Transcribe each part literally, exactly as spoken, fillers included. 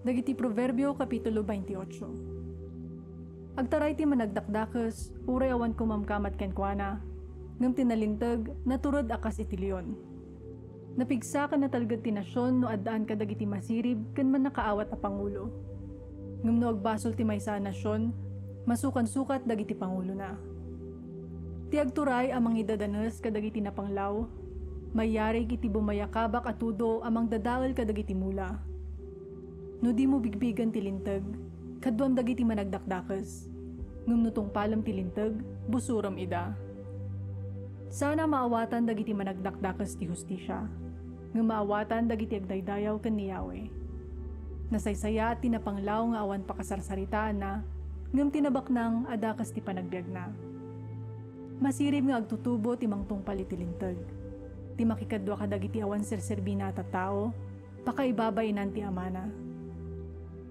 Dagiti Proverbio, Kapitulo veintiocho. Agtaray ti managdakdakes, uray awan kumamkamat kenkuana, ngem ti nalinteg, natured a kas iti leon. Napigsa ken natalged ti nasion no addaan kadagiti masirib ken mannakaawat a pangulo. Ngem no agbasol ti maysa a nasion, masukansukat dagiti pangulona. Ti agturay a mangidadanes kadagiti napanglaw, mayarig iti bumayakabak a tudo a mangdadael kadagiti mula. No dimo bigbigen ti linteg, kaduam dagiti managdakdakes. Ngem no tungpalem ti linteg, busurem ida. Saan a maawatan dagiti managdakdakes ti hustisia, ngem maawatan dagiti agdaydayaw ken ni Yahweh. Nasaysayaat ti napanglaw nga awan pakasarsaritaanna, ngem ti nabaknang a dakes ti panagbiagna. Masirib nga agtutubo ti mangtungpal iti linteg. Ti makikadua kadagiti awan serserbina a tattao, pakaibabainan ti amana.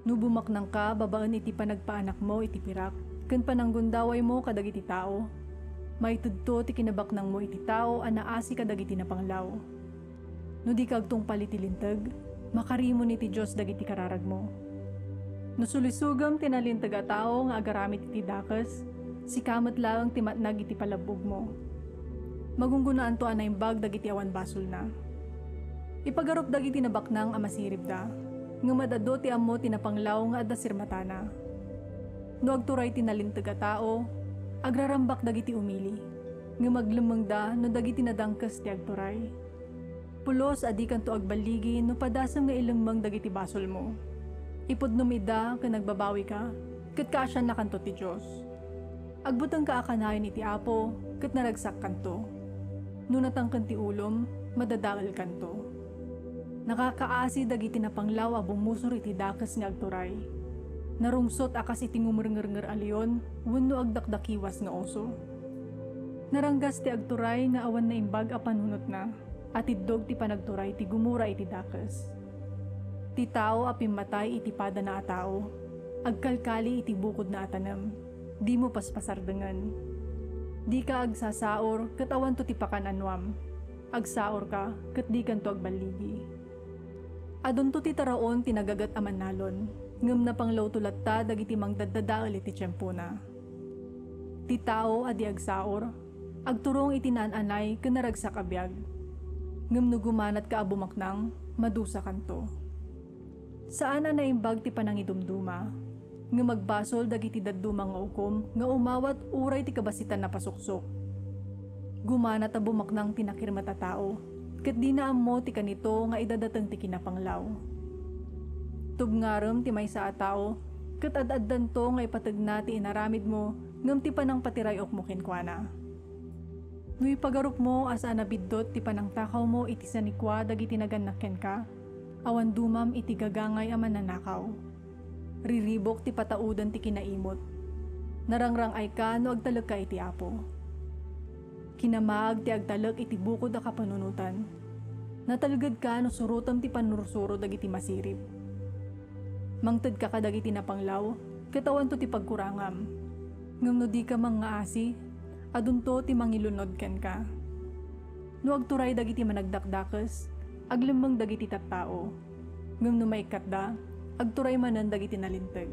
No bumaknangka babaen iti panagpaanakmo iti pirak ken pananggundawaymo kadagiti tao, maitedto ti kinabaknangmo iti tao a naasi kadagiti napanglaw. No dika agtungpal iti linteg, makarimon iti Dios dagiti kararagmo. No sulisogem ti nalinteg a tao nga agaramid iti dakes, sika met laeng ti matnag iti palabbogmo. Magunggonaanto a naimbag dagiti awan basolna. Ipagarup dagiti nabaknang a masiribda, ngem ad-adu ti ammo ti napanglaw nga adda sirmatana. No agturay ti nalinteg a tao, agrarambak dagiti umili, ngem aglemmengda no dagiti nadangkes ti agturay. Pulos a dikanto agballigi no padasem nga ilemmeng dagiti basolmo. Ipudnom ida ken agbabawika, ket kaasiannakanto ti Dios. Agbutengka a kanayon iti Apo, ket naragsakkanto. No natangken ti ulom, madadaelkanto. Nakakaasi dagiti napanglaw a bumusor iti dakes nga agturay. Narungsot a kas iti ngumerngernger a leon wenno agdakdakiwas nga oso. Naranggas ti agturay nga awan naimbag a panunotna, a tiddog ti panagturay ti gumura iti dakes. Ti tao a pimmatay iti padana a tao, agkalkali iti bukodna a tanem, dimo paspasardengen. Dika agsasaor ket awanto ti pakan-anuam. Agsaorka ket dikanto agballigi. Adunto ti taraon ti nagaget a mannalon, ngem napanglawto latta dagiti mangdaddadael iti tiempona. Ti tao a di agsaor, agturong iti naan-anay ken naragsak a biag. Ngem no gumanatka a bumaknang, madusakanto. Saan a naimbag ti panangidumduma, ngem agbasol dagiti dadduma nga ukom nga umawat uray ti kabasitan a pasuksok. Gumanat a bumaknang ti nakirmet a tao, ket dina ammo ti kanito nga idadateng ti kinapanglaw. Tubngarem ti maysa a tao, ket ad-addanto nga ipategna ti inaramidmo ngem ti panangpatiray-okmo kenkuana. No ipagarupmo a saan a biddut ti panangtakawmo iti sanikua dagiti nagannak kenka, awan dumam iti gagangay a mannanakaw. Riribuk ti patauden ti kinaimut. Narangrang-ayka no agtalekka iti Apo. Kinamaag ti agtalek iti bukod a kapanunotan. Natalgedka no surotem ti pannursuro dagiti masirib. Mangtedka kadagiti napanglaw, ket awanto ti pagkurangam. Ngem no dika mangngaasi, adunto ti mangilunod kenka. No agturay dagiti managdakdakes, aglemmeng dagiti tattao. Ngem no maikkatda, agturay manen dagiti nalinteg.